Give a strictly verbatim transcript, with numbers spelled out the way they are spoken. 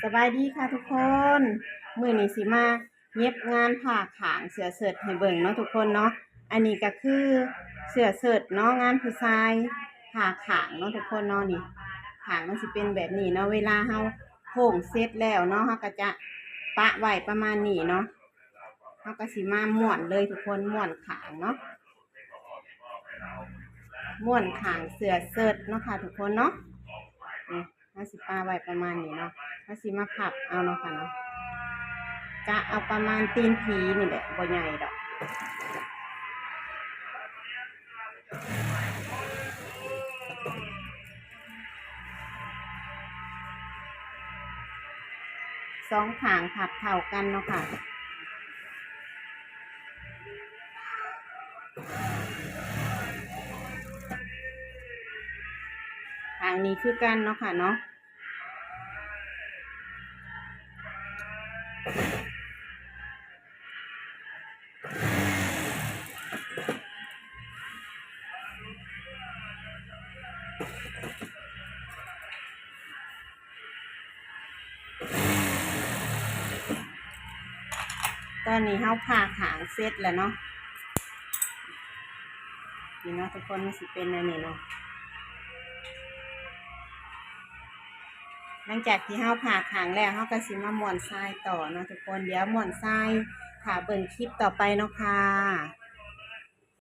สบายดีค่ะทุกคนมื้อนี้สิมาเย็บงานผ้าข้างเสื้อเชิ้ตให้เบิ่งเนาะทุกคนเนาะ อันนี้ก็คือเสื้อเชิ้ตเนาะ งานผู้ชายผ้าข้างเนาะทุกคนเนาะ นี่ข้างมันสิเป็นแบบนี้เนาะ เวลาเฮาโค้งเสร็จแล้วเนาะ เฮาก็จะปะไว้ประมาณนี้เนาะ เฮาก็สิมาม้วนเลยทุกคน ม้วนข้างเนาะ ม้วนข้างเสื้อเชิ้ตเนาะค่ะทุกคนเนาะ นี่เฮาสิปะไว้ประมาณนี้เนาะ เฮาสิมาพับเอาเนาะค่ะเนาะ จะเอาประมาณตีนผีนี่แหละ บ่ใหญ่ดอก สองข้างพับเท่ากันเนาะค่ะ ข้างนี้คือกันเนาะค่ะเนาะ ตอนนี้เฮาผ่าข้างเสร็จแล้วเนาะ นี่เนาะทุกคน มันสิเป็นอันนี้เนาะ หลังจากที่เฮาผ่าข้างแล้ว เฮาก็สิมาม้วนชายต่อเนาะทุกคน เดี๋ยวม้วนชาย ถ้าเบิ่งคลิปต่อไปเนาะค่ะ